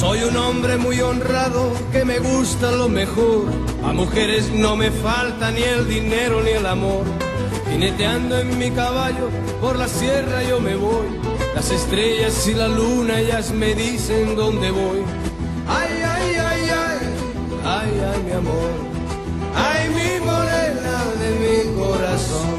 Soy un hombre muy honrado que me gusta lo mejor. A mujeres no me falta ni el dinero ni el amor. Jineteando en mi caballo por la sierra yo me voy. Las estrellas y la luna ellas me dicen dónde voy. Ay, ay, ay, ay, ay, ay, mi amor. Ay, mi morena de mi corazón.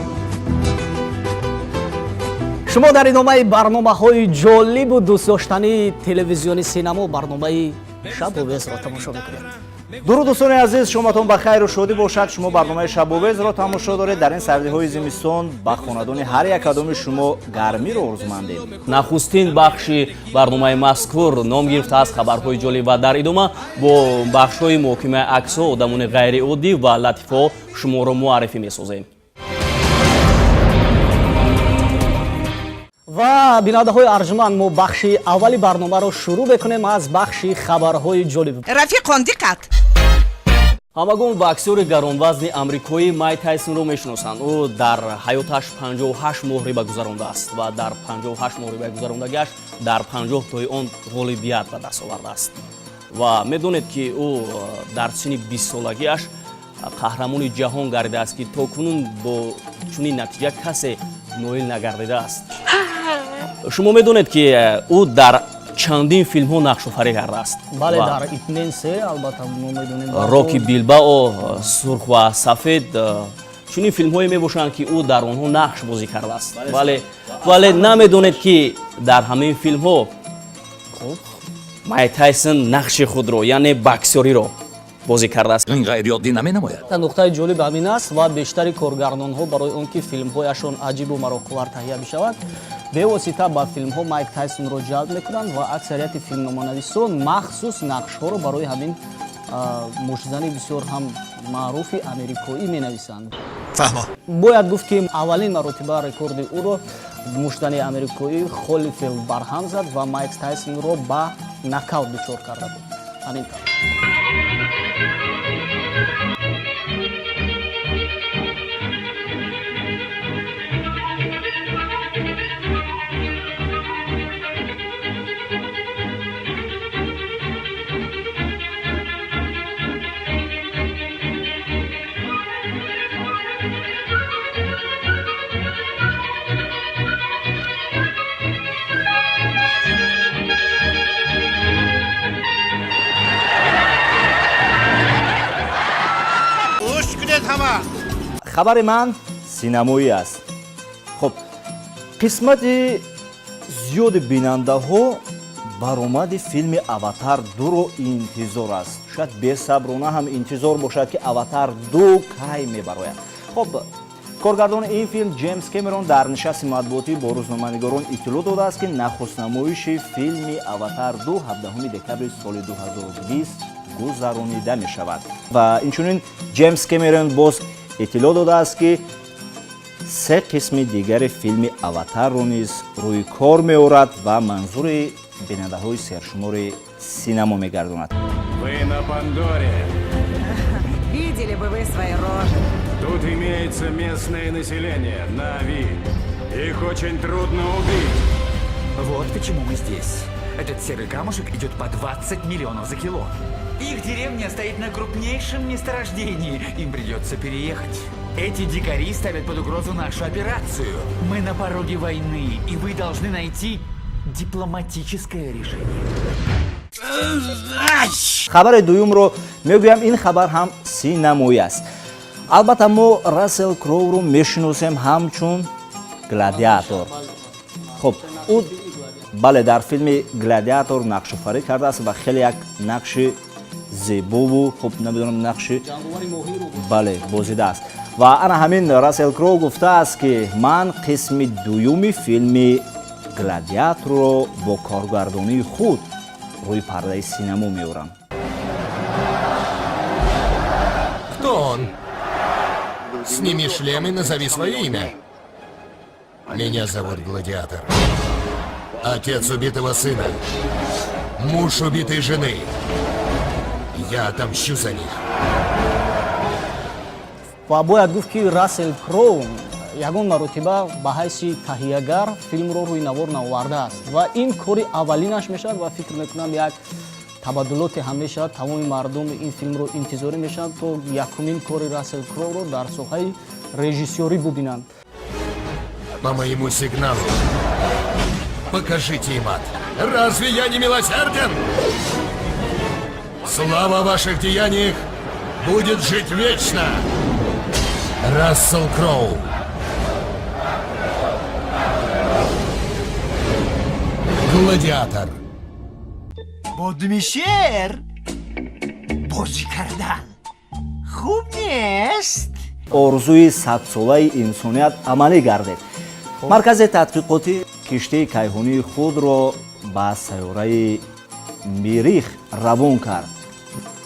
Шумо дар идомаи барномаҳои ҷолибу дӯстдоштании телевизиони Синамо барномаи Шабовезро тамошо мекунед. Дуруд, дӯстони азиз, шоматон ба хайру шодӣ бошад. Шумо барномаи Шабовезро тамошо доред. Дар ин сардиҳои зимистон ба хонадони ҳар як кадоми шумо гармиро орзумандем. Нахустин бахши барномаи мазкур ном гирифтааст «Хабарҳои ҷолиб» ва дар идома бо бахшҳои муҳокимаи аксҳо, одамони ғайриоддӣ ва латифаҳо шуморо муаррифӣ месозем. Ва бинандаҳои арҷманд, мо бахши аввали барномаро шурӯъ мекунем аз бахши хабарҳои ҷолиб. Рафиқон, диққат! Ҳамагон боксёри гаронвазни амрикоӣ Майк Тайсонро мешиносанд. Ӯ дар ҳаёташ 58 муҳориба гузарондааст ва дар 58 муҳориба гузарондагиаш дар 50 тои он ғолибият ба даст овардааст. Ва медонед, ки ӯ дар синни 20-солагиаш қаҳрамони ҷаҳон гардидааст, ки то кунун бо чунин натиҷа касе ноил нагардидааст. Шумо медонед, ки ӯ дар чандин филмҳо нақшофарӣ кардааст. Бале, дар Ип Мен 3, албатта, мо медонем. Роки Билбао, Сурх ва сафед, чунин филмҳое мебошанд, ки ӯ дар онҳо нақш бозӣ кардааст. Вале намедонед, ки дар ҳамин филмҳо Майк Тайсон нақши худро, яъне боксёриро, бозӣ кардааст. Ин ғайриоддӣ наменамояд. Нуқтаи ҷолиб ҳамин аст, ва бештари коргардонҳо барои он ки филмҳояшон аҷибу мароқовар таҳия бишавад, бевосита ба филмҳо Майк Тайсонро ҷалб мекунанд ва аксарияти филмноманависон махсус нақшҳоро барои ҳамин муштзани бисёр ҳам маъруфи америкоӣ менависанд. Фаҳмо. Бояд гуфт, ки аввалин маротиба рекорди ӯро муштзани америкоӣ Холифилд барҳам зад ва Майк Тайсонро ба нокаут дучор карда буд. Ҳамин тавр. Гӯш кунед ҳама. Хабари ман синамоӣ аст. Хуб, қисмати зиёди бинандаҳо баромади филми «Аватар 2»-ро интизор аст. Шояд бесаброна ҳам интизор бошад, ки «Аватар 2» кай мебарояд. Хуб, коргардони ин филм Ҷеймс Кемерон дар нишасти матбуотӣ бо рӯзноманигорон иттилоъ додааст, ки нахустнамоиши филми «Аватар 2» 17 декабри соли 2020 гузаронида мешавад. Ва инчунин Ҷеймс Кемерон боз иттилоъ додааст, ки се қисми дигари филми «Аватарро» низ рӯи кор меорад ва манзури бинандаҳои сершумори синамо мегардонад. Вы на Пандоре. Видели бы вы свои рожи. Тут имеется местное население, Нави. Их очень трудно убить. Вот почему мы здесь. Этот серый камушек идет по 20 миллионов за кило. Их деревня стоит на крупнейшем месторождении. Им придется переехать. Эти дикари ставят под угрозу нашу операцию. Мы на пороге войны, и вы должны найти дипломатическое решение. Хабари дуюмро мегӯям. Ин хабар ҳам синамоӣ аст. Албатта, мо Рассел Кроуро мешиносем ҳамчун Гладиатор. Хуб, ӯ, бале, дар филми «Гладиатор» нақшофарӣ кардааст ва хеле як нақши зебову, хуб, намедонам, нақши, бале, бозидааст. Ва ана ҳамин Рассел Кроу гуфтааст, ки ман қисми дуюми филми «Гладиаторро» бо коргардонии худ рӯи пардаи синамо меорам. Кто он? Сними шлем и назови свое имя. Меня зовут Гладиатор. Отец убитого сына. Муж убитой жены. Я отомщу за них. Ва бояд гуфт, ки Рассел Кроу ягон маротиба ба ҳайси таҳиягар филмро рӯи навор наовардааст ва ин кори аввалинаш мешавад ва фикр мекунам, як Табаддулоте ҳам мешавад. Тамоми мардум ин филмро интизорӣ мешаванд, то якумин кори Рассел Кроуро дар соҳаи режиссёрӣ бубинанд. По моему сигналу. Покажите им ад. Разве я не милосерден? Слава о ваших деяниях будет жить вечно. Рассел Кроу. Гладиатор. Бо Думишер бозӣ кардан хуб нест. Орзуи садсолаи инсоният амалӣ гардид. Маркази тадқиқотӣ киштии кайҳонии худро ба сайёраи Мирих равон кард.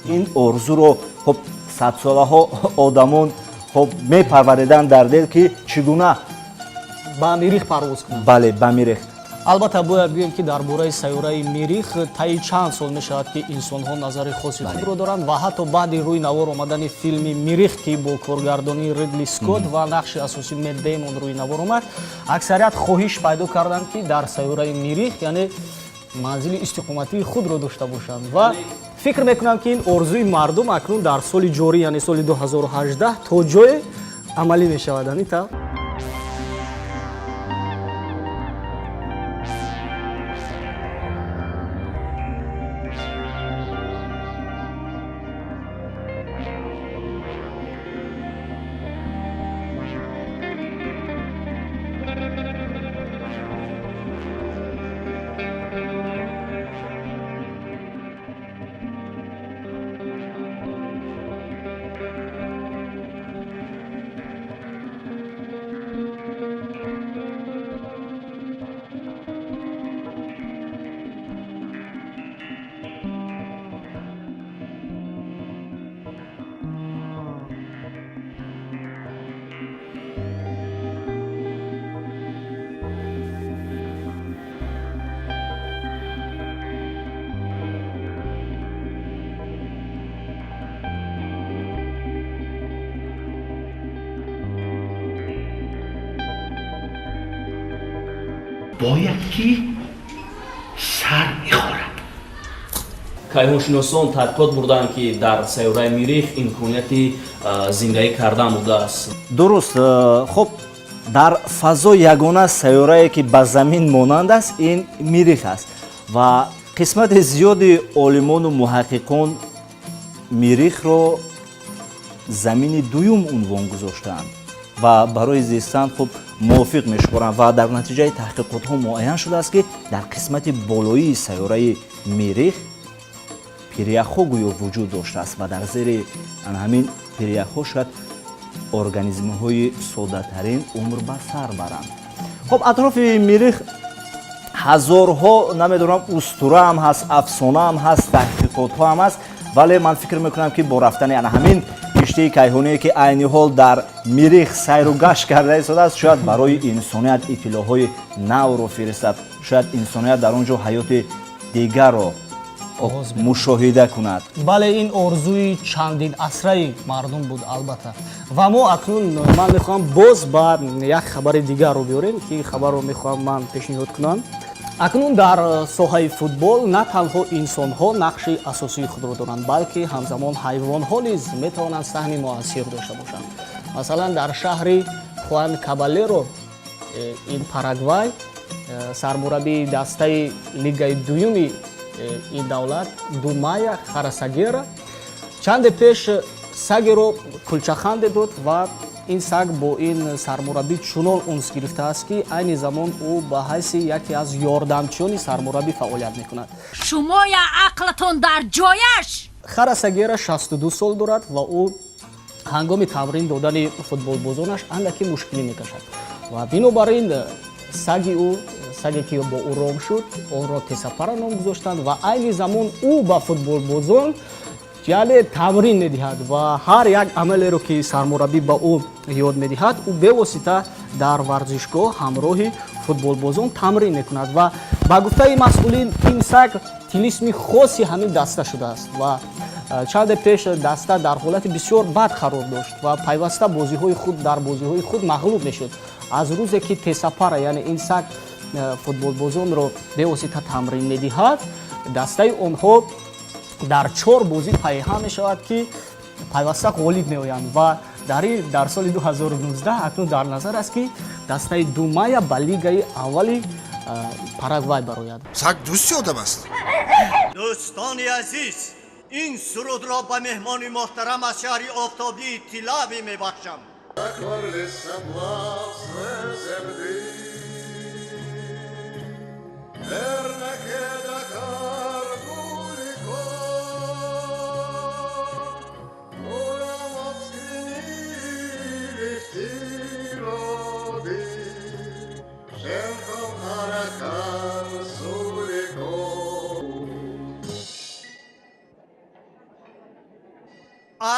Ин орзуро, хуб, садсолаҳо одамон, хуб, мепарвариданд дар дил, ки чӣ гуна ба Мирих парвоз кунанд. Бале, ба Мирих. Албатта, бояд гӯем, ки дар бораи сайёраи Мирих таи чанд сол мешавад, ки инсонҳо назари хоси худро доранд ва ҳатто баъди рӯи навор омадани филми Мирих, ки бо коргардонии Ридли Скотт ва нақши асосӣ Мэтт Деймон рӯи навор омад, аксарият хоҳиш пайдо карданд, ки дар сайёраи Мирих, яъне манзили истиқоматии худро дошта бошанд. Ва фикр мекунам, ки ин орзуи мардум акнун дар соли ҷорӣ, яъне соли 2018, то ҷое амалӣ мешавад. Ҳамин тавр. Бояд ки сар мехӯрад. Кайҳоншиносон тадқиқот бурданд, ки дар сайёраи Мирих имконияти зиндагӣ кардан будааст. Дуруст. Хуб, дар фазо ягона сайёрае, ки ба Замин монанд аст, ин Мирих аст ва қисмати зиёди олимону муҳаққиқон Мирихро замини дуюм унвон гузоштаанд ва барои зистан, хуб, мувофиқ мешуморанд. Ва дар натиҷаи таҳқиқотҳо муайян шудааст, ки дар қисмати болоии сайёраи Мирих пиряхҳо гӯё вуҷуд доштааст ва дар зери ҳамин пиряхҳо шояд организмҳои соддатарин умр ба сар баранд. Хуб, атрофи Мирих ҳазорҳо, намедонам, устураам ҳаст, афсонаам ҳаст, таҳқиқотҳо ҳам ҳаст, вале ман фикр мекунам, ки бо рафтани ана ҳамин киштии кайҳоние, ки айни ҳол дар Мирих сайру гашт карда истодааст, шояд барои инсоният иттилоъҳои навро фиристад, шояд инсоният дар он ҷо ҳаёти дигарро мушоҳида кунад. Бале, ин орзуи чандин асраи мардум буд, албатта. Ва мо акнун, ман мехоҳам боз ба як хабари дигарро биёрем, ки хабарро мехоҳам ман пешниҳод кунам. Акнун дар соҳаи футбол на танҳо инсонҳо нақши асосии худро доранд, балки ҳамзамон ҳайвонҳо низ метавонанд саҳми муассир дошта бошанд. Масалан, дар шаҳри Хуан Кабалеро, ин Парагвай, сармураббии дастаи лигаи дуюми ин давлат Думая Харасагера чанде пеш сагеро кулчаханде дод ва ин саг бо ин сармураббӣ чунон унс гирифтааст, ки айни замон ӯ ба ҳайси яке аз ёрдамчиёни сармураббӣ фаъолият мекунад. Шумоя ақлатон дар ҷояш? Харасагера 62 сол дорад ва ӯ ҳангоми тамрин додани футболбозонаш андаке мушкилӣ мекашад ва бинобар ин саги ӯ, саге ки бо ӯ ром шуд, онро Тесапара ном гузоштанд ва айни замон ӯ ба футболбозон, яъне, тамрин медиҳад ва ҳар як амалеро, ки сармураббӣ ба ӯ ёд медиҳад, ӯ бевосита дар варзишгоҳ ҳамроҳи футболбозон тамрин мекунад. Ва ба гуфтаи масъулин, ин саг тилисми хоси ҳамин даста шудааст. Ва чанде пеш даста дар ҳолати бисёр бад қарор дошт ва пайваста бозиҳои худ дар бозиҳои худ мағлуб мешуд. Аз рӯзе ки Тесапара, яъне ин саг, футболбозонро бевосита тамрин медиҳад, дастаи онҳо Дар чор бозӣ пайҳам мешавад, ки пайваста ғолиб меоянд ва дар соли 2019 акнун дар назар аст, ки дастаи Думая ба лигаи аввали Парагвай барояд. Саг дӯсти одам аст. Дӯстони азиз, ин сурудро ба меҳмони муҳтарам аз шаҳри офтобии Тилави мебахшам.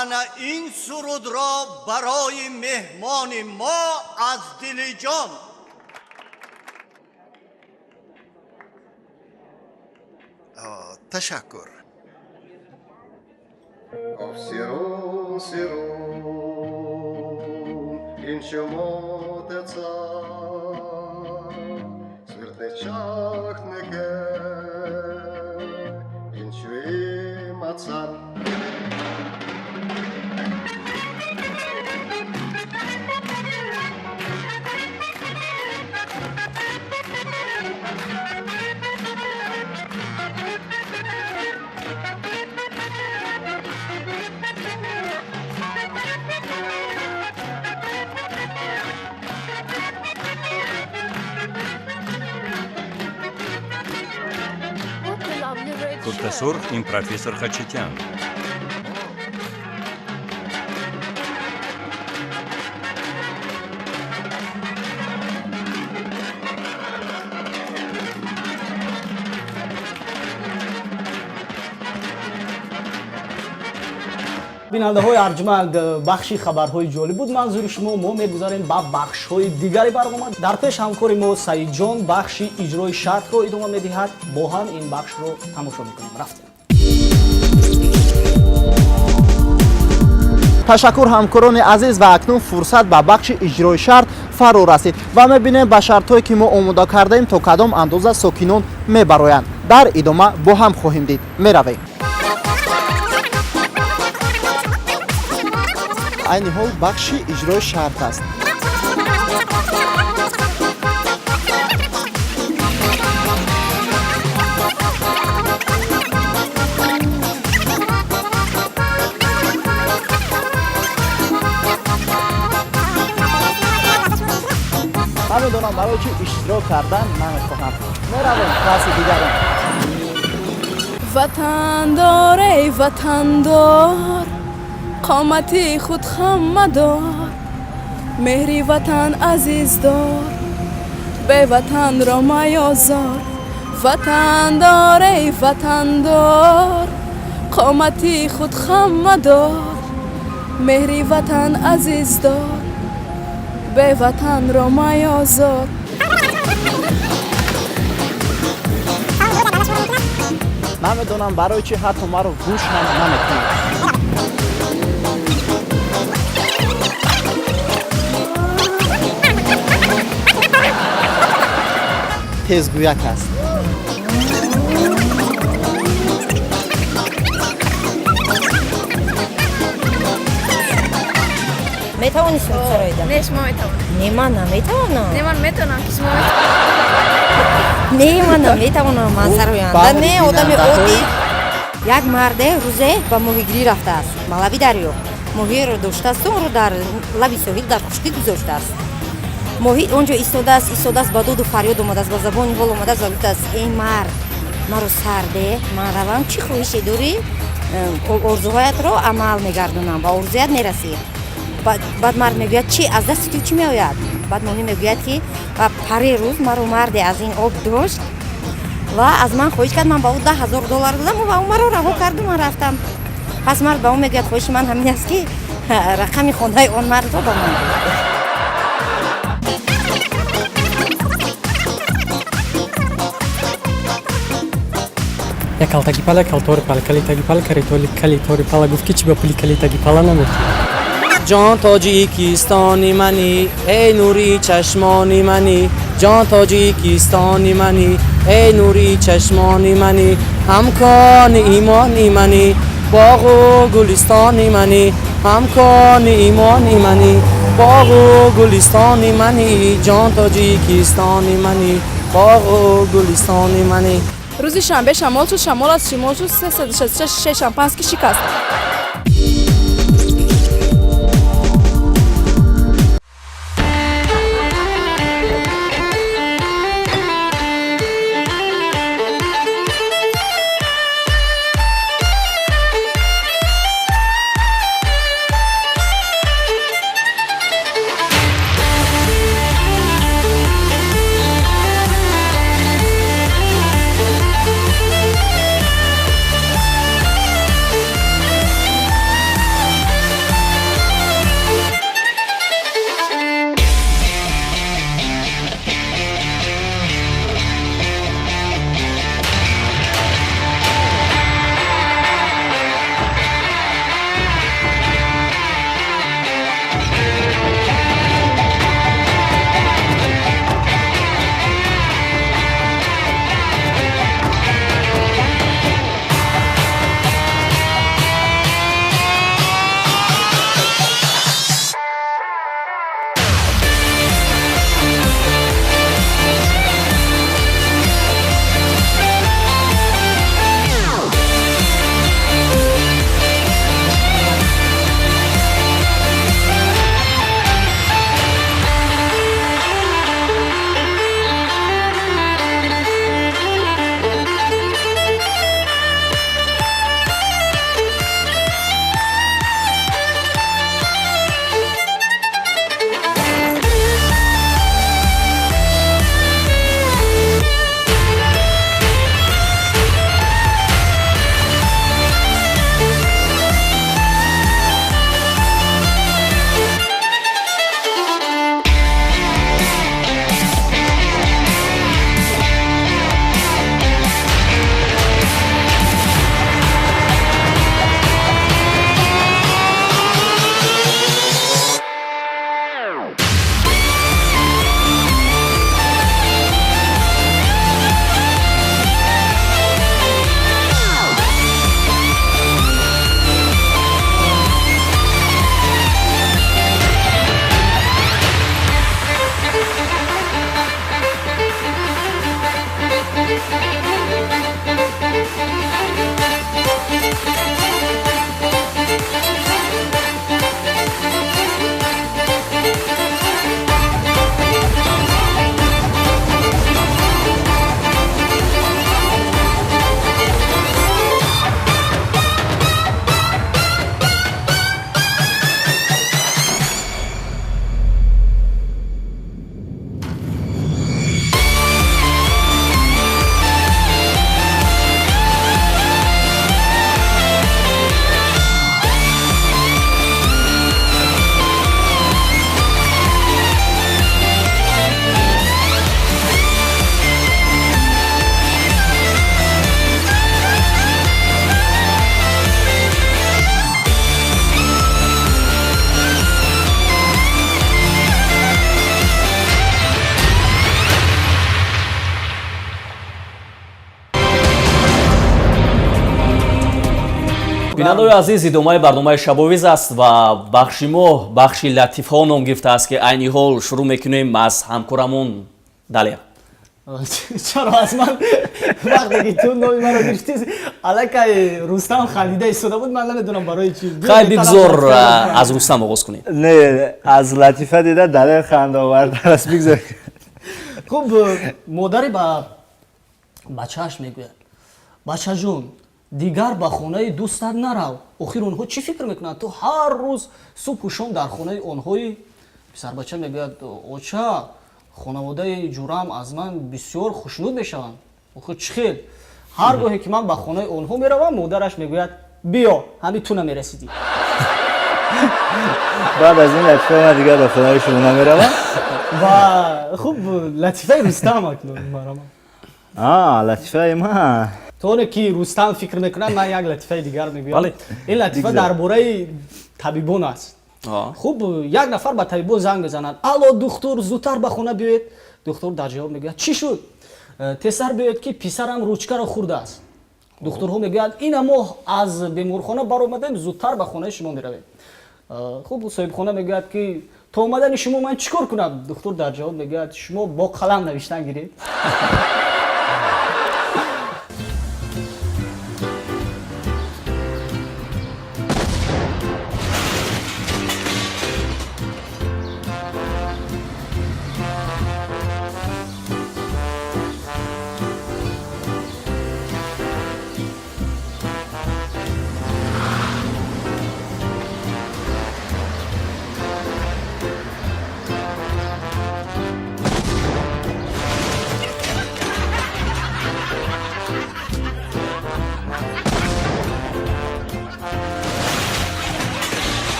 Ана ин сурудро барои меҳмони мо аз Дилиҷон. Ташаккур. Сирун, сирун, ин шумо теца, смертничахнеке, ин шуимацар. Куртасурх ин профессор Хачатян. Бинандаҳои арҷманд, бахши хабарҳои ҷолиб буд манзури шумо. Мо мегузарем ба бахшҳои дигари барнома. Дар пеш ҳамкори мо Саидҷон бахши иҷрои шартро идома медиҳад. Бо ҳам ин бахшро тамошо мекунем. Рафтем. Ташаккур, ҳамкорони азиз, ва акнун фурсат ба бахши иҷрои шарт фаро расид ва мебинем, ба шартҳое, ки мо омода кардаем, то кадом андоза сокинон мебароянд. Дар идома бо ҳам хоҳем дид. Меравем. Айни ҳол бахши иҷрои шарт аст. Намедонам, барои чӣ иштирок кардан намехоҳам. Меравем класси дигарон. Ватандор, эй ватандор, қомати худ хам мадор, меҳри ватан азиз дор, беватанро маёзор. Ватандор, эй ватандор, қомати худ хам мадор, меҳри ватан азиз дор, беватанро маёзор. Намедонам, барои чӣ ҳатто маро гӯш ҳам намекунад. Тезгӯяк аст. Метавонӣ суруд сароида? Не, шумо метавонед. Не, ман наметавонам. Не, ман метавонам, ки шумо. Не, ман наметавонам, ман сароянда не, одами оддӣ. Як марде рӯзе ба моҳигирӣ рафтааст ба лаби дарё. Моҳиеро доштааст, онро дар лаби соҳил дар хушкӣ гузоштааст. Моҳӣ он ҷо истодааст, истодааст, ба доду фарёд омадааст, ба забони ҳол омадааст ва гуфтааст: «Эй мард, маро сар деҳ, ман равам, чӣ хоҳише дорӣ, орзуҳоятро амал мегардонам, ба орзуят мерасӣ». Баъд мард мегӯяд: «Чӣ аз дасти ту чӣ меояд?» Баъд моҳӣ мегӯяд, ки паре рӯз маро марде аз ин об дошт ва аз ман хоҳиш кард, ман ба ӯ 10 000 доллар додам ва ӯ маро раҳо карду ман рафтам. Пас мард ба ӯ мегӯяд: «Хоҳиши ман ҳамин аст, ки рақами хонаи он мардро ба ман». Як калтаги пала калтори пала калитаги пала каритоли калитори пала гуфт, ки чӣ ба пули калитаги пала наметиҳад. Ҷон, Тоҷикистони мани, эй нури чашмони мани. Ҷон Тоҷикистони мани, эй нури чашмони мани, ҳамкони имони мани, боғу гулистони мани, ҳамкони имони мани, боғу гулистони мани, ҷон Тоҷикистони мани, боғу гулистони мани. Рӯзи шанбе шамол шуд, шамол аз шимол шуд, 366 шишаи шампанский шикаст. Бинандаои азиз, идомаи барномаи Шабовиз аст ва бахши мо бахши латифҳо ном гирифтааст, ки айни ҳол шурӯъ мекунем аз ҳамкорамон Далер. Чаро аз ман? Вақте ки ту номи маро гирифтӣ, аллакай Рустам хандида истода буд, ман намедонам барои чӣ. Хай, бигзор аз Рустам оғоз кунем. Не, аз латифа дида Далер ханда овардааст, бигзор. Хуб, модаре ба бачааш мегӯяд: бачаҷон, дигар ба хонаи дӯстат нарав, охир онҳо чӣ фикр мекунанд, ту ҳар рӯз субҳу шом дар хонаи онҳои. Писарбача мегӯяд: оча, хонаводаи ҷурам аз ман бисёр хушнуд мешаванд. Охир чӣ хел? Ҳар гоҳе ки ман ба хонаи онҳо меравам, модараш мегӯяд: биё, ҳами ту намерасидӣ. Баъд аз ин латифа ман дигар ба хонаи шумо намеравам. Ва хуб, латифаи Рустам акнун марама. Латифаи ман. То оне ки Рустам фикр мекунад, ман як латифаи дигар мегӯям. Ин латифа дар бораи табибон аст. Хуб, як нафар ба табибон занг мезанад: алло, духтур, зудтар ба хона биёед. Духтур дар ҷавоб мегӯяд: чӣ шуд? Тезтар биёед, ки писарам ручкаро хӯрдааст. Духтурҳо мегӯянд: ина мо аз беморхона баромадем, зудтар ба хонаи шумо меравем. Хуб, соҳибхона мегӯяд, ки то омадани шумо ман чӣ кор кунам? Духтур дар ҷавоб мегӯяд: шумо бо қалам навиштан гиред.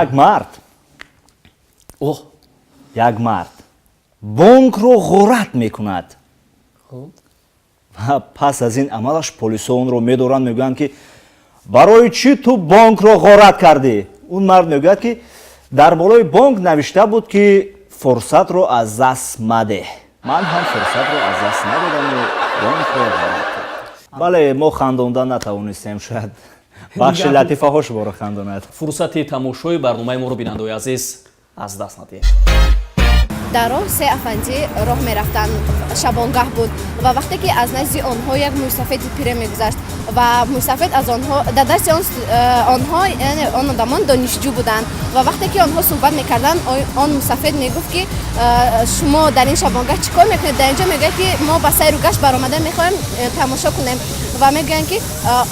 Як мард, оҳ, як мард бонкро ғорат мекунад ва пас аз ин амалаш полисҳо онро медоранд, мегӯянд, ки барои чӣ ту бонкро ғорат кардӣ? Он мард мегӯяд, ки дар болои бонк навишта буд, ки фурсатро аз даст мадеҳ, ман ҳам фурсатро аз даст надодаму бонкро ғорат кардам. Бале, мо хандонда натавонистем, шояд бахши латифаҳо шуморо хандонад. Фурсати тамошои барномаи моро, бинандаои азиз, аз даст надиҳед. Дар роҳ се афандӣ роҳ мерафтанд, шабонгаҳ буд, ва вақте ки аз назди онҳо як мӯйсафеди пире мегузашт ва мӯйсафед аз онҳо дар дасти онҳо, яъне он одамон донишҷӯ буданд, ва вақте ки онҳо суҳбат мекарданд, он мӯйсафед мегуфт, ки шумо дар ин шабонгаҳ чӣ кор мекунед дар инҷо? Мегӯяд, ки мо ба сайру гашт баромада мехоҳем, тамошо кунем. Ва мегӯянд, ки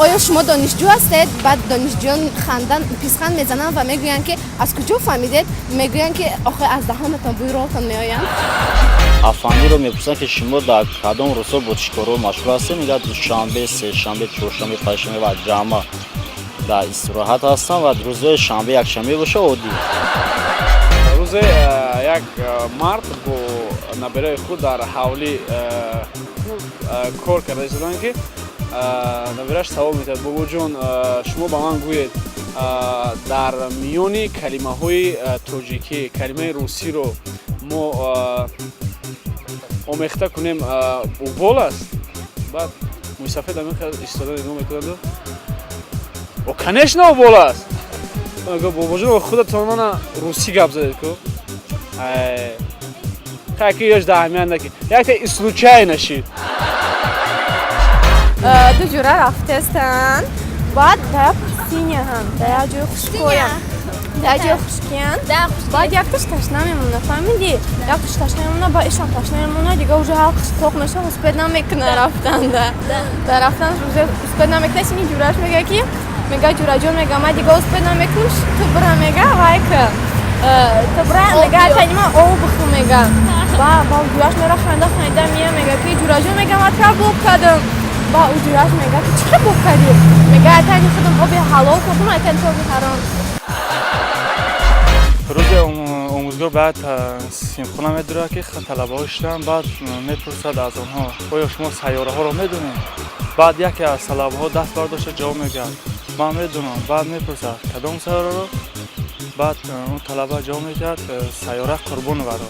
оё шумо донишҷӯ ҳастед? Баъд донишҷӯён хандан, писханд мезананд ва мегӯянд, ки аз куҷо фаҳмидед? Мегӯянд, ки охир аз даҳонатон бӯи ролтон меоянд. Афандиро мепурсанд, ки шумо дар кадом рӯзҳо бо чӣ корҳо машғул ҳастед? Мегӯяд: душанбе, сешанбе, чоршанбе, панҷшанбе ва ҷамъа дар истироҳат ҳастам ва рӯзҳои шанбе, якшанбе боша, оддӣ. Рӯзе як мард бо набераи худ дар ҳавлӣ кор карда истоданд, ки набераш савол метиҳад: бобоҷон, шумо ба ман гӯед, дар миёни калимаҳои тоҷикӣ калимаи русиро мо омехта кунем, убол аст? Баъд мӯйсафед ҳамин истода нигоҳ мекунаду: о, конечно, убол аст. Бобоҷон, худатон мана русӣ гап задед ку. Ки ёш да аҳамият наки, якта случайно шид. Ду ҷура рафтестанд, баъд дар як пустыняҳанд, дар як ҷои хушкоянд, дар як ҷои хушкиянд. Баъд якташ ташна мемона, фаҳмидӣ? Якташ ташна мемона, баъд ишам ташна мемона, дига уже ҳал қиштоқ меша, успеть намекуна рафтанда. Дар рафтан уже успеть намекуна. Сини ҷураш мега, ки мега: ҷураҷон, мега, ман дига успеть намекунам, ту бира, мега, вайка, ту бира, мега, танима об бихӯр, мега. Ба ҷураш мера, ханда ханда мия, мега, ки ҷураҷон, мега, ман тра боб кардам. Ба ӯ ҷураш мега, ки чӣ хел боб кардӣ? Мега: айтани худам оби ҳалол хӯрдам, айтани ту оби ҳаром. Рӯзе омӯзгор бояд синфхона медурад, ки талабаҳо шиштанд. Баъд мепурсад аз онҳо: оё шумо сайёраҳоро медонед? Баъд яке аз талабаҳо даст бардошта ҷавоб мегӯяд: ман медонам. Баъд мепурсад: кадом сайёраро? Баъд он талаба ҷавоб медиҳад: сайёра Қурбонованро.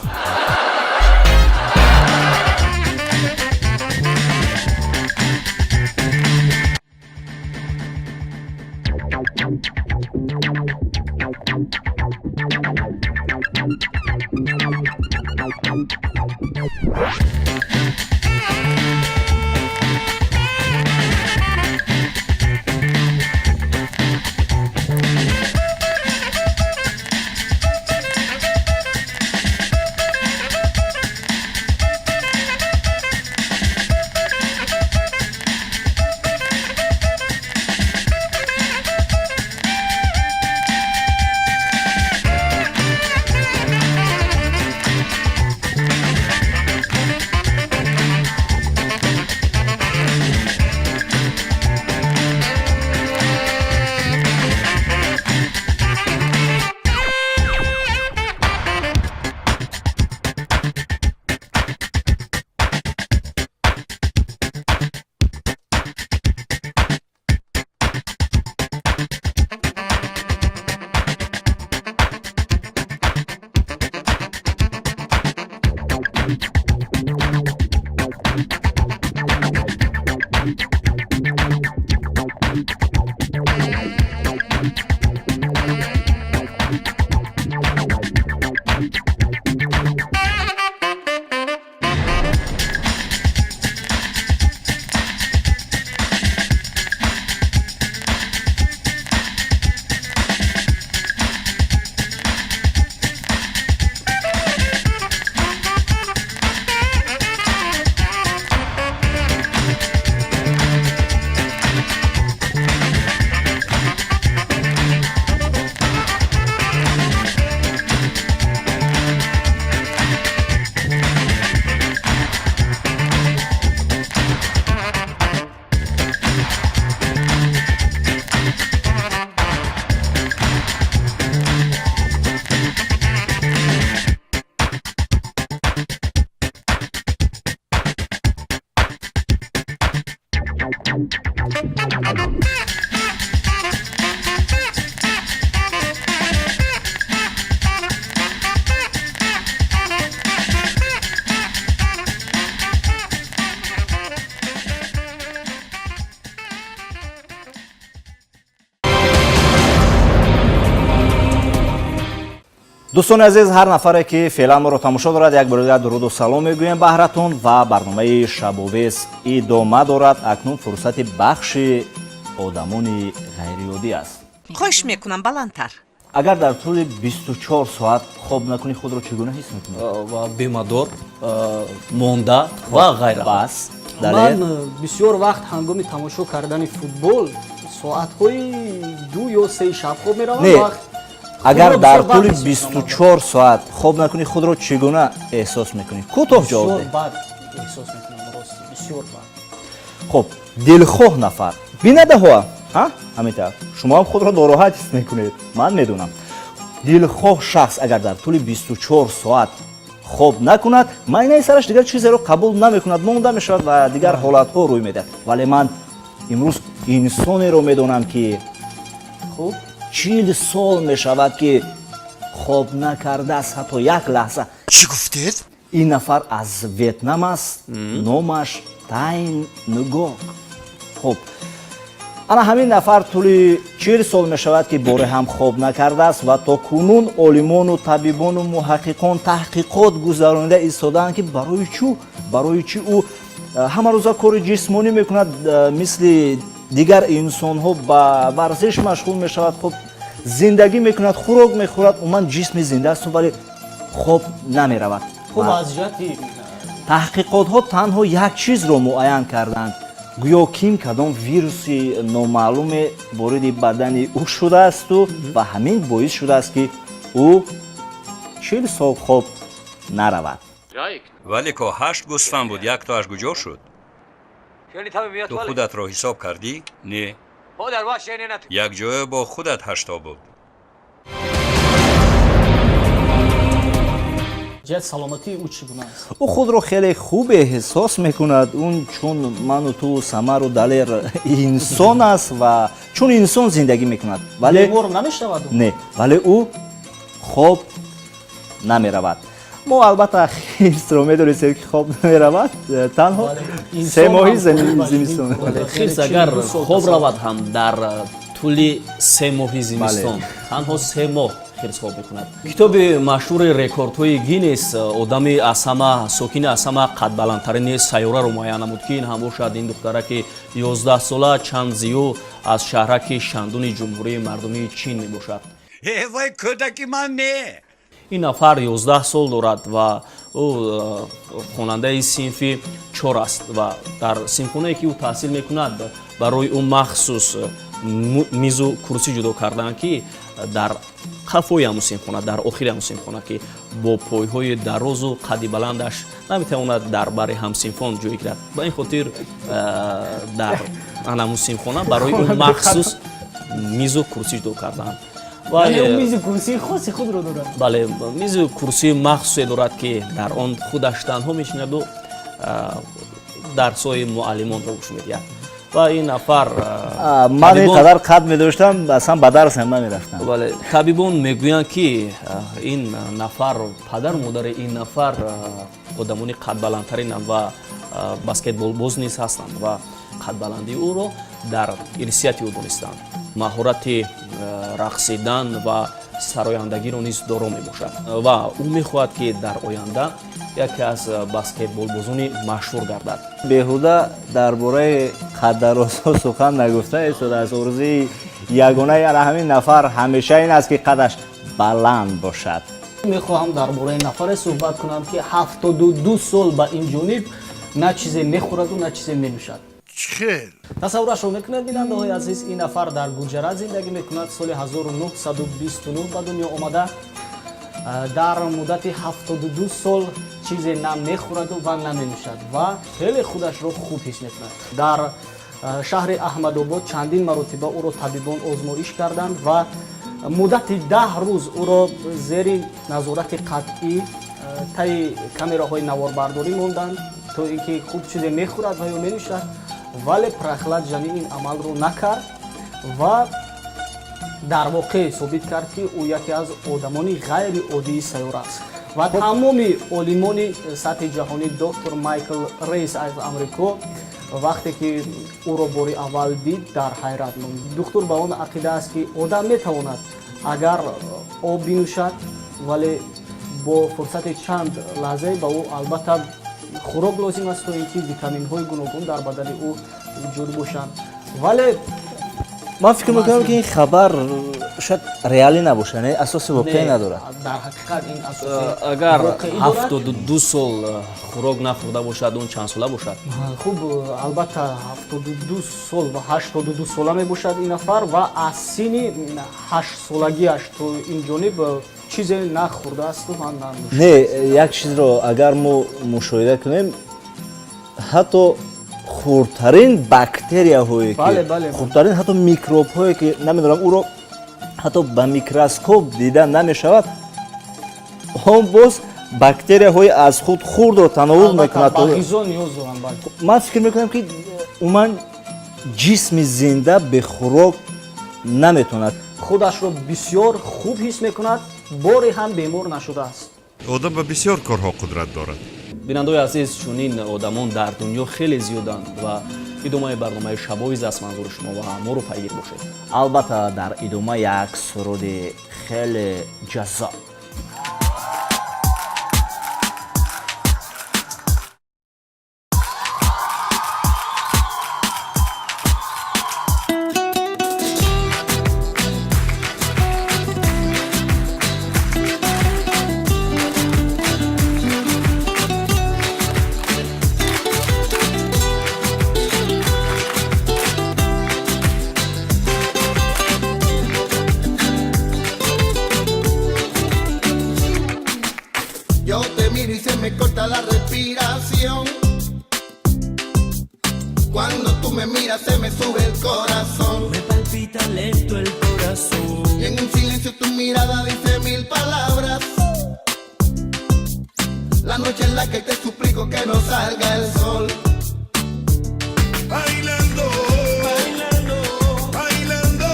Дӯстони азиз, ҳар нафаре, ки феълан моро тамошо дорад, як бори дигар дуруду салом мегӯем баҳратон ва барномаи Шабовез идома дорад. Акнун фурсати бахши одамони ғайриоддӣ аст. Хоҳиш мекунам, баландтар. Агар дар тӯли 24 соат хоб накунӣ, худро чӣ гуна ҳис мекунӣ? Ва бемадор монда ва ғайра. Бас. Ман бисёр вақт ҳангоми тамошо кардани футбол соатҳои 2 ё 3 шаб хоб меравам. Не, агар дар тӯли 24 соат хоб накунӣ, худро чӣ гуна эҳсос мекунӣ? Кӯтоҳ ҷавоб деҳ. Бад эҳсос мекунам, рост, бисёр бад. Хуб, дилхоҳ нафар бинандаҳо ҳамин тавр шумо ҳам худро нороҳат ҳис мекунед, ман медонам. Дилхоҳ шахс агар дар тӯли 24 соат хоб накунад, майнаи сараш дигар чизеро қабул намекунад, монда мешавад ва дигар ҳолатҳо рӯй медиҳад. Вале ман имрӯз инсонеро медонам, ки хуб 40 сол мешавад, ки хоб накардааст ҳатто як лаҳза. Чӣ гуфтед? Ин нафар аз Ветнам аст, номаш Тайн Нгок. Хуб, ана ҳамин нафар тӯли 40 сол мешавад, ки боре ҳам хоб накардааст ва то кунун олимону табибону муҳаққиқон таҳқиқот гузаронида истодаанд, ки барои чӣ ӯ ҳамарӯза кори ҷисмонӣ мекунад, мисли дигар инсонҳо ба варзиш машғул мешавад, хуб зиндагӣ мекунад, хӯрок мехӯрад, умуман ҷисми зинда асту, вале хоб намеравад. Хуб, аз ҷиҳати Таҳқиқотҳо танҳо як чизро муайян карданд: гӯё ким кадом вируси номаълуме вориди бадани ӯ шудаасту ва ҳамин боис шудааст, ки ӯ 40 сол хоб наравад. Вале ко ҳашт гӯсфанд буд, яктоаш куҷо шуд? Ту худатро ҳисоб кардӣ? Не, якҷоя бо худат ҳашто буд. Ҷиҳати саломатии ӯ чӣ гуна аст? Ӯ худро хеле хуб эҳсос мекунад. Он чун ману ту, Самару Далер, инсон аст ва чун инсон зиндагӣ мекунад, вале бемор намешавад? Не, вале ӯ хоб намеравад. Мо албатта хирсро медонистем, ки хоб намеравад танҳо 3 моҳи зимистон. Хирс агар хоб равад ҳам, дар тӯли 3 моҳи зимистон, танҳо 3 моҳ хирс хоб мекунад. Китоби машҳури рекордҳои Гиннес одами аз ҳама сокини аз ҳама қадбаландтарини сайёраро муайян намуд, ки ин ҳам бошад ин духтараки 11сола Чан Зиё аз шаҳраки Шандуни Ҷумҳурии Мардумии Чин мебошад. Вай, кӯдаки ман не. Ин нафар 11 сол дорад ва ӯ хонандаи синфи чор аст ва дар синфхонае, ки ӯ таҳсил мекунад, барои ӯ махсус мизу курсӣ ҷудо карданд, ки дар қафои ҳамун синфхона, дар охири ҳамун синфхона, ки бо пойҳои дарозу қадди баландаш наметавонад дар бари ҳамсинфон ҷой гирад. Ба ин хотир дар ҳамун синфхона барои ӯ махсус мизу курсӣ ҷудо карданд. Мизи курсии хоси худро дорад? Бале, мизу курсии махсусе дорад, ки дар он худаш танҳо мешинаду дарсҳои муаллимонро гӯш медиҳад. Ва ин нафар Ман ин қадар қад медоштам, аслан ба дарсам намерафтам. Бале, табибон мегӯянд, ки ин нафар, падару модари ин нафар одамони қадбаландтаринанд ва баскетболбоз низ ҳастанд ва қадбаландии ӯро дар ирсияти ӯ донистанд. Маҳорати рақсидан ва сарояндагиро низ доро мебошад ва ӯ мехоҳад, ки дар оянда яке аз баскетболбозони машҳур гардад. Беҳуда дар бораи қаддарозҳо сухан нагуфта истодааст. Орзуи ягонаи ана ҳамин нафар ҳамеша ин аст, ки қадаш баланд бошад. Мехоҳам дар бораи нафаре суҳбат кунам, ки 72 сол ба ин ҷониб на чизе мехӯраду, на чизе менӯшад. Хел? Тасаввурашро мекунед, бинандаҳои азиз, ин нафар дар Гуҷарат зиндагӣ мекунад, соли 1929 ба дунё омада, дар муддати 72 сол чизе на мехӯраду ва наменӯшад ва хеле худашро хуб ҳис мекунад. Дар шаҳри Аҳмадобод чандин маротиба ӯро табибон озмоиш карданд ва муддати 10 рӯз ӯро зери назорати қатъӣ таи камераҳои наворбардорӣ монданд, то ин ки хуб чизе мехӯрад ва ё менӯшад, вале Прахлад Ҷани ин амалро накард ва дар воқеъ собит кард, ки ӯ яке аз одамони ғайриоддии сайёра аст. Ва тамоми олимони сатҳи ҷаҳонӣ, доктор Майкл Рейс аз Амрико, вақте ки ӯро бори аввал дид, дар ҳайрат монд. Духтур ба он ақида аст, ки одам метавонад, агар об бинӯшад. Вале бо фурсати чанд лаҳзае ба ӯ албатта хӯрок лозим аст, то ин ки витаминҳои гуногун дар бадани ӯ вуҷуд бошанд. Вале Ман фикр мекунам, ки ин хабар шояд реалӣ набошад, не, асоси воқеӣ надорад. Дар ҳақиқат ин асоси Агар воқеӣ дорад. 72 сол хӯрок нахӯрда бошад, он чанд сола бошад? Хуб, албатта, 72 сол ва 82 сола мебошад ин нафар ва аз синни 8 солагиаш то ин ҷониб чизе нахӯрдаасту ҳам нанӯшидааст. Не, як чизро агар мо мушоҳида кунем, ҳатто хурдтарин бактерияҳое ки, хурдтарин ҳатто микробҳое ки, намедонам, ӯро ҳатто ба микроскоп дида намешавад, он боз бактерияҳои аз худ хурдро тановул мекунад. Ба ғизо ниёз доранд, бале. Ман фикр мекунам, ки умуман ҷисми зинда бехӯрок наметавонад. Худашро бисёр хуб ҳис мекунад, боре ҳам бемор нашудааст. Одам ба бисёр корҳо қудрат дорад. Бинандаои азиз, чунин одамон дар дунё хеле зиёданд ва идомаи барномаи Шабовиз аст манзури шумо ва моро пайгир бошед. Албатта, дар идома як суруди хеле ҷаззоб. Yo te miro y se me corta la respiración. Cuando tú me miras se me sube el corazón. Me palpita lento el corazón. Y en un silencio tu mirada dice mil palabras. La noche en la que te suplico que no salga el sol. Bailando, bailando, bailando,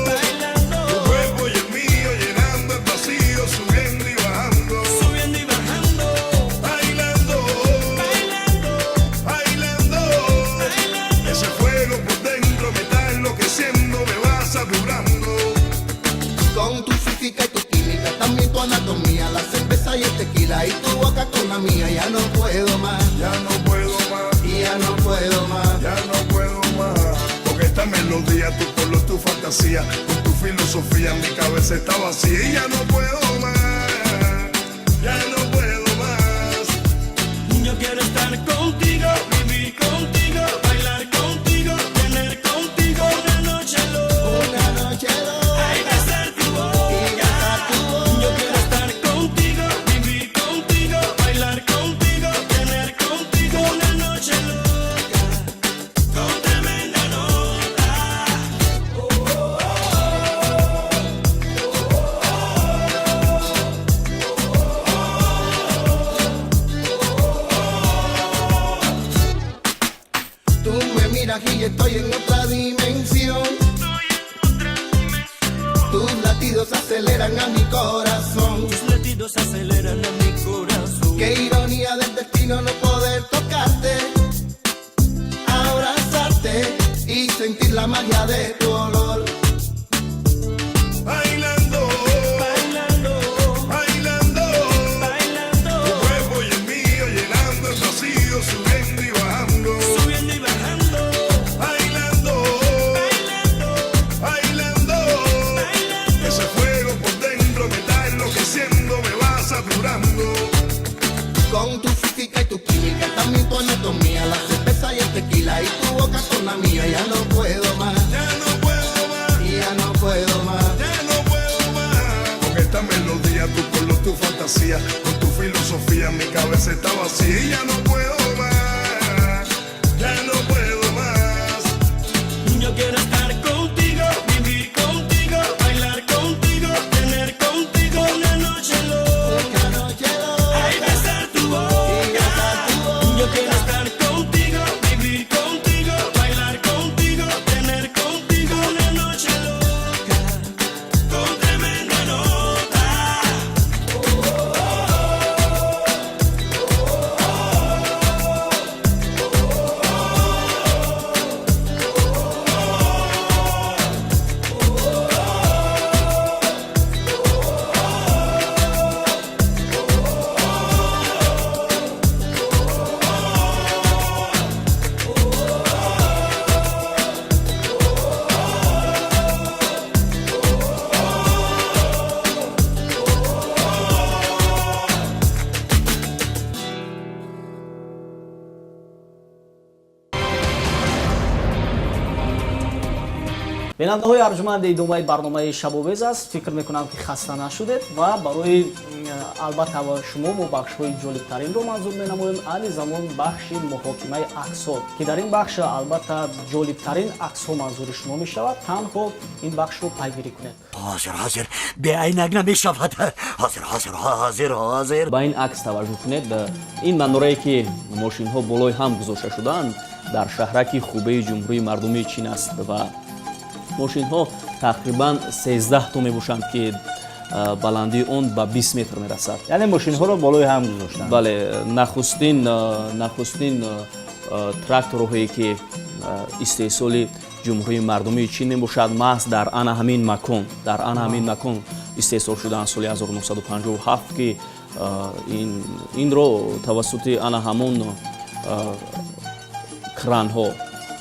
bailando. Tu cuerpo y el mío llenando el vacío, subiendo y bajando, Subiendo y bajando. Bailando, bailando, bailando. Ese fuego por dentro me está enloqueciendo, me va saturando. Con tu física y tu química, también tu anatomía, la cerveza y el tequila y tu boca con la mía, ya no puedo más. Ya no puedo más, y ya no puedo más. Ya no puedo más. Con esta melodía, tu color, tu fantasía, con tu filosofía, mi cabeza está vacía y ya no puedo más. Ya no puedo más. Yo quiero estar contigo, vivir contigo, bailar contigo, tener contigo una noche loca. Una noche loca. Ay, besar tu boca. Yo quiero estar contigo, vivir contigo, bailar contigo, tener contigo una noche loca. Con tremenda nota. Tú me miras y estoy en otra dimensión. Tus latidos aceleran a mi corazón. Tus latidos aceleran a mi corazón. Qué ironía del destino no poder tocarte, abrazarte y sentir la magia de tu olor. Bailando, bailando, bailando, bailando. Tu cuerpo y el mío llenando el vacío, subiendo y bajando, Subiendo y bajando. Bailando, bailando, bailando. Ese fuego por dentro me está enloqueciendo, me va saturando. Con tu física y tu química, también tu anatomía, la cerveza y el tequila y tu boca con la mía, ya no puedo más. Ya no puedo más, y ya no puedo más. Ya no puedo más. Con esta melodía, tu color, tu fantasía, con tu filosofía, mi cabeza está vacía y ya no puedo más. Ya no puedo más. Yo quiero estar contigo, vivir contigo, bailar contigo, tener contigo una noche loca. Una noche loca. Ay, besar tu boca. Yo quiero estar contigo, vivir contigo, bailar contigo, tener contigo una noche loca. Con tremenda nota. Бинандаҳои арҷманд, идомаи барномаи Шабовез аст. Фикр мекунам, ки хаста нашудед ва барои албатта шумо мо бахшҳои ҷолибтаринро манзур менамоем. Айни замон бахши муҳокимаи аксҳо, ки дар ин бахш албатта ҷолибтарин аксҳо манзури шумо мешавад. Танҳо ин бахшро пайгирӣ кунед. Ҳозир, ҳозир, беайнак намешавад. Ҳозир, ҳозир, ҳозир, ҳозир. Ба ин акс таваҷҷӯҳ кунед. Ин манорае, ки мошинҳо болои ҳам гузошта шудаанд, дар шаҳраки Хубеи Ҷумҳурии Мардумии Чин аст ва мошинҳо тақрибан 13 то мебошанд, ки баландии он ба 20 метр мерасад. Яъне мошинҳоро болои ҳам гузоштанд. Бале, нахустин тракторҳое, ки истеҳсоли Ҷумҳурии Мардумии Чин мебошад, маҳз дар ана ҳамин макон истеҳсол шудаанд соли 1957, ки инро тавассути ана ҳамон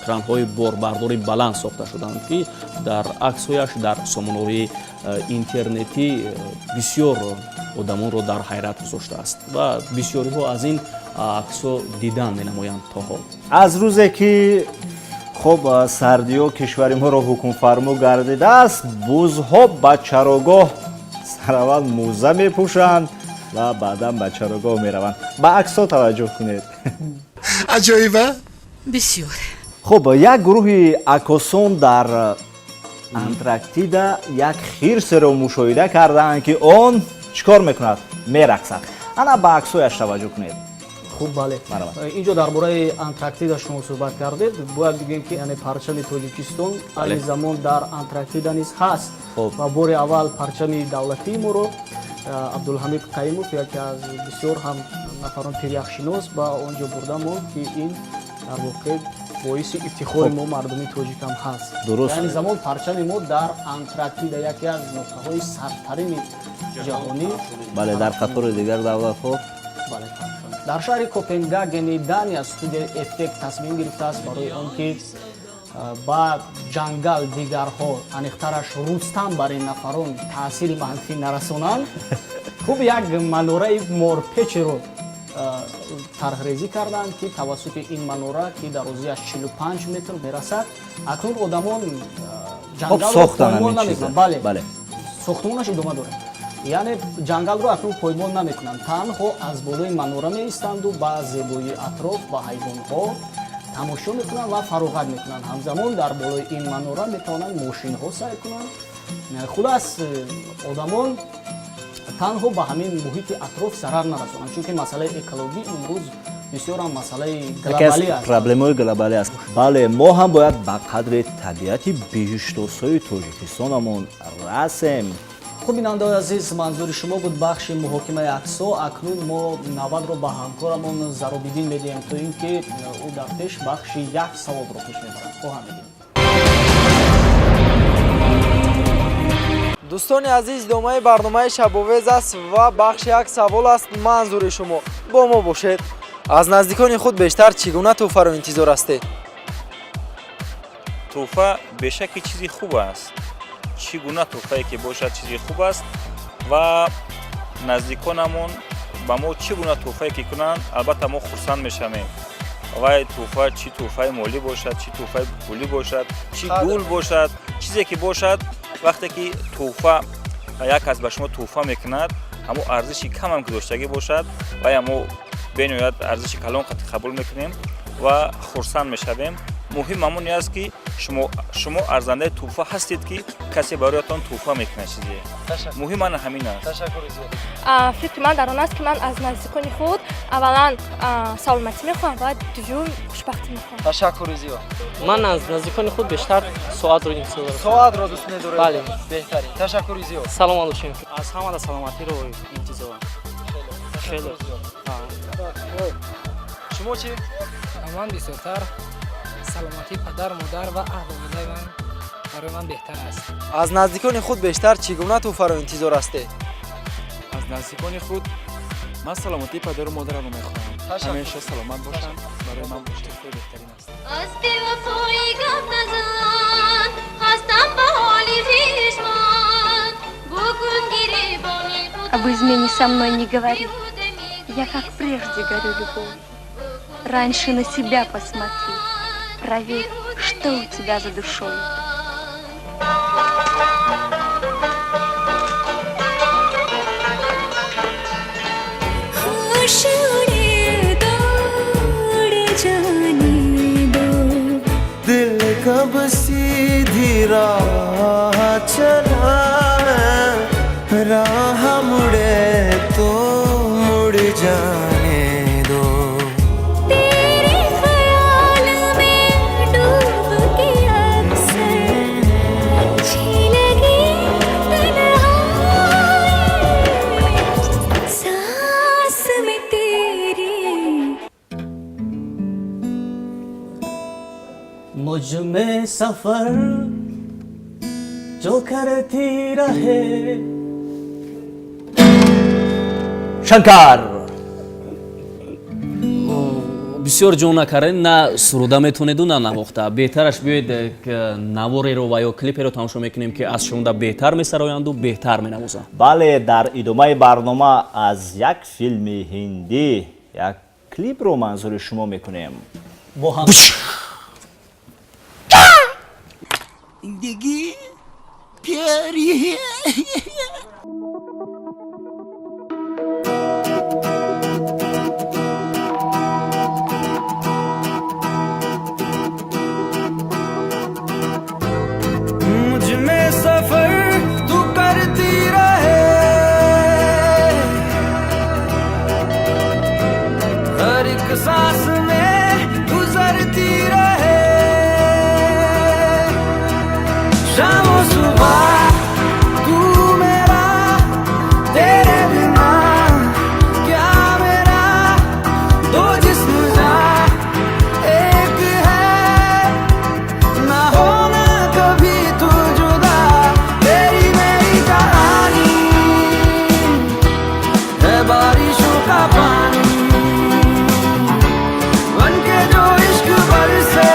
кранҳои борбардори баланд сохта шуданд, ки дар аксҳояш дар сомонаҳои интернетӣ бисёр одамонро дар ҳайрат гузоштааст ва бисёриҳо аз ин аксҳо дидан менамоянд то ҳол. Аз рӯзе ки хуб сардиҳо кишвари моро ҳукмфармо гардидааст, бузҳо ба чарогоҳ сараввал мӯза мепӯшанд ва баъдан ба чарогоҳ мераванд. Ба аксҳо таваҷҷӯҳ кунед. Аҷоиба. Бисёр. Хуб, як гурӯҳи аккосон дар Антарктида як хирсеро мушоҳида кардаанд, ки он чӣ кор мекунад? Мерақсад. Ана ба аксҳояш таваҷҷӯҳ кунед. Хуб, бале, инҷо дар бораи Антарктида шумо суҳбат кардед. Бояд бигӯем, ки яъне парчами Тоҷикистон айни замон дар Антарктида низ ҳаст ва бори аввал парчами давлатии моро Абдулҳамид Қаюмов, яке аз бисёр ҳам нафарон пиряхшинос, ба он ҷо бурда монд, ки ин дар воқеъ боиси ифтихори мо, мардуми тоҷикам, ҳаст. Дуруст. Айни замон парчами мо дар Антарктида, яке аз нуқтаҳои сардтарини ҷаҳонӣ. Бале, дар қатори дигар давлатҳо. Бале, дар шаҳри Копенгагени Дания студияи Эффект тасмим гирифтааст барои он ки ба ҷангал дигарҳо, аниқтараш Рустам бар ин нафарон таъсири манфӣ нарасонанд, хуб, як манораи морпечеро тарҳрезӣ карданд, ки тавассути ин манора, ки дарозиаш 45 метр мерасад, акнун одамон ҷангалро поймол намекунанд. Бале, сохтмонаш идома дорад. Яъне ҷангалро акнун поймол намекунанд, танҳо аз болои манора меистанду ба зебоии атроф, ба ҳайвонҳо тамошо мекунанд ва фароғат мекунанд. Ҳамзамон дар болои ин манора метавонанд мошинҳо сайр кунанд. Хулас, одамон танҳо ба ҳамин муҳити атроф зарар нарасонанд, чунки масъалаи экологӣ имрӯз бисёрам масъалаи глобалӣ аст. Проблемаи глобалӣ аст. Бале, мо ҳам бояд ба қадри табиати биҳиштосои Тоҷикистонамон расем. Хуб, бинандаои азиз, манзури шумо буд бахши муҳокимаи аксҳо. Акнун мо навбатро ба ҳамкорамон Заробиддин медиҳем, то ин ки ӯ дар пеш бахши як саволро пеш мебарад. Хоҳам медиҳем. Дӯстони азиз, идомаи барномаи Шабовез аст ва бахши як савол аст манзури шумо. Бо мо бошед. Аз наздикони худ бештар чӣ гуна тӯҳфаро интизор ҳастед? Тӯҳфа бешаки чизи хуб аст. Чӣ гуна тӯҳфае ки бошад, чизи хуб аст ва наздиконамон ба мо чӣ гуна тӯҳфае ки кунанд, албатта мо хурсанд мешавем. Вай тӯҳфа чӣ тӯҳфаи молӣ бошад, чӣ тӯҳфаи пулӣ бошад, чӣ гул бошад, чизе ки бошад, вақте ки тӯҳфа як кас ба шумо тӯҳфа мекунад, ҳамон арзиши камам ки доштагӣ бошад, вая мо бениҳоят арзиши калон қати қабул мекунем ва хурсанд мешавем. Муҳим ҳамоне аст, ки шумо арзандаи тӯҳфа ҳастед, ки касе бароятон тӯҳфа мекунад чизе. Муҳим ана ҳамин аст. Фикри ман дар он аст, ки ман аз наздикони худ аввалан саломатӣ мехоҳам ва дуюм хушбахтӣ мехоҳам. Ташаккури зиёд. Ман аз наздикони худ бештар соатро интизор дорам. Соатро дӯст медоред? Бале. Беҳтарин, ташаккури зиёд. Саломат бошем. Аз ҳамада саломатиро интизорам хеле. Шумо чӣ? Ман бисёртар саломатии падар, модар ва аҳлу оилаи ман барои ман беҳтар аст. Аз наздикони худ бештар чӣ гуна тӯҳфаро интизор ҳастед? Аз наздикони худ ман саломатии падару модарамро мехоҳам. Ҳамеша саломат бошанд, барои ман тӯҳфаи беҳтарин аст. Аз бевафоӣ гап назан, ҳастам ба ҳоли хешман, букун гиребони. Об измене со мной не говори. Я как прежде горю любовью. Раньше на себя посмотри. Проверь, что у тебя за душой. राह चला मैं, राह मुड़े तो मुड़ जाने दो। तेरे ख्याल में डूब के अक्सर अच्छी लगी तन्हाई, सांस में तेरी। मुझ में सफर जो करती रहे। Шанкар. Бисёр ҷон накардем, на суруда метонеду, на навохта. Беҳтараш биёед, навореро ва ё клиперо тамошо мекунем, ки аз шумода беҳтар месароянду беҳтар менавозанд. Бале, дар идомаи барнома аз як филми ҳиндӣ як клипро манзури шумо мекунем. Бо ҳам. जिंदगी प्यारी है। मुझ में सफर तू करती रहे, हर एक सांस में गुजरती रहे, शाम सुबह तू मेरा, तेरे बिना क्या मेरा, दो जिस्म जा एक है, ना होना कभी तू जुदा, तेरी मेरी कहानी है बारिशों का पानी बनके जो इश्क बरसे,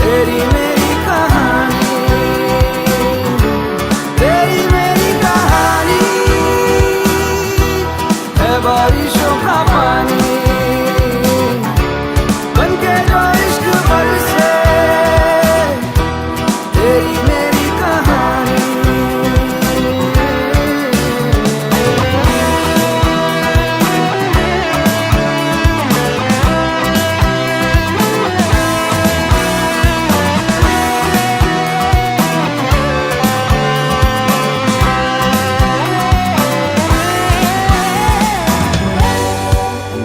तेरी मेरी कहानी, तेरी मेरी कहानी है बारिशों का पानी बनके जो इश्क बरसे, तेरी मेरी कहानी।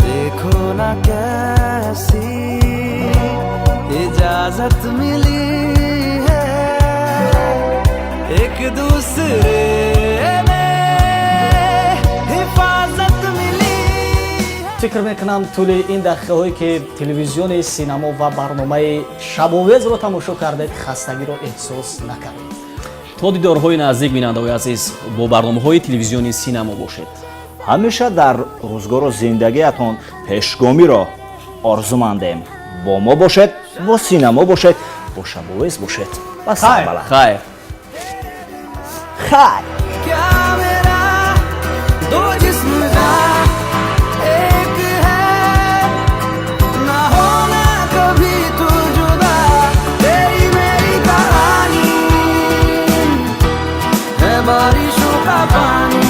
देखो ना कैसी इजाजत मिली है, एक दूसरे में हिफाजत मिली। Фикр мекунам, тӯли ин дақиқаҳое ки телевизиони Синамо ва барномаи Шабовезро тамошо кардед, хастагиро эҳсос накардед. То дидорҳои наздик, бинандаҳои азиз, бо барномаҳои телевизиони Синамо бошед. Ҳамеша дар рӯзгору зиндагиятон пешгомиро орзумандем. Бо мо бошед, бо Синамо бошед, бо Шабовез бошед ва сарбаланд. Хайр. Хайр. क्या मेरा दो जिस्म का एक है, ना होना कभी तू जुदा, तेरी मेरी कहानी है बारिशों का पानी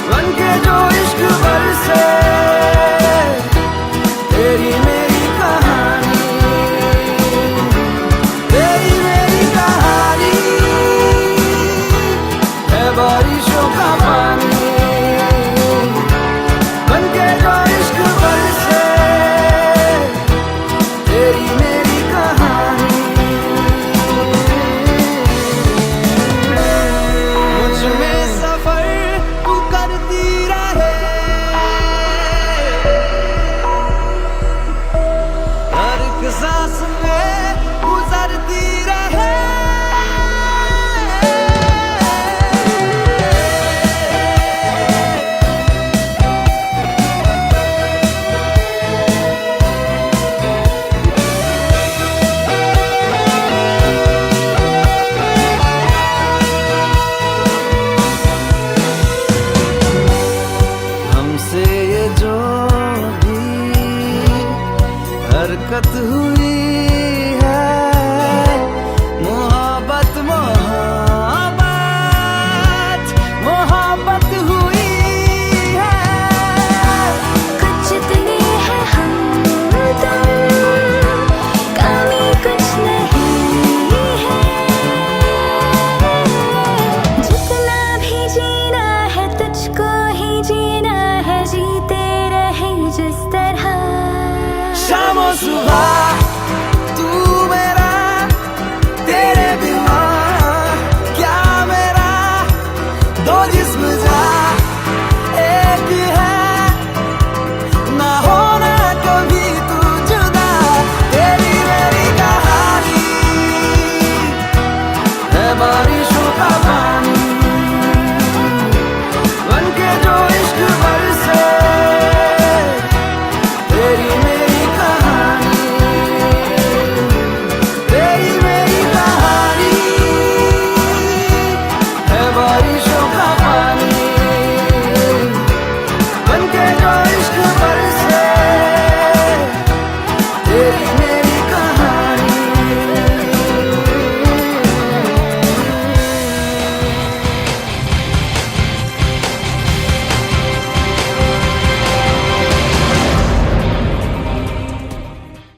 बनके जो इश्क बरसे, तेरी मेरी कहानी, तेरी मेरी कहानी है बारिशों का पानी बनके जो इश्क बरसे, तेरी मेरी कहानी। मुझ में सफर तू करती रहे, हर एक सांस में गुजरती रहे। Дорӣ.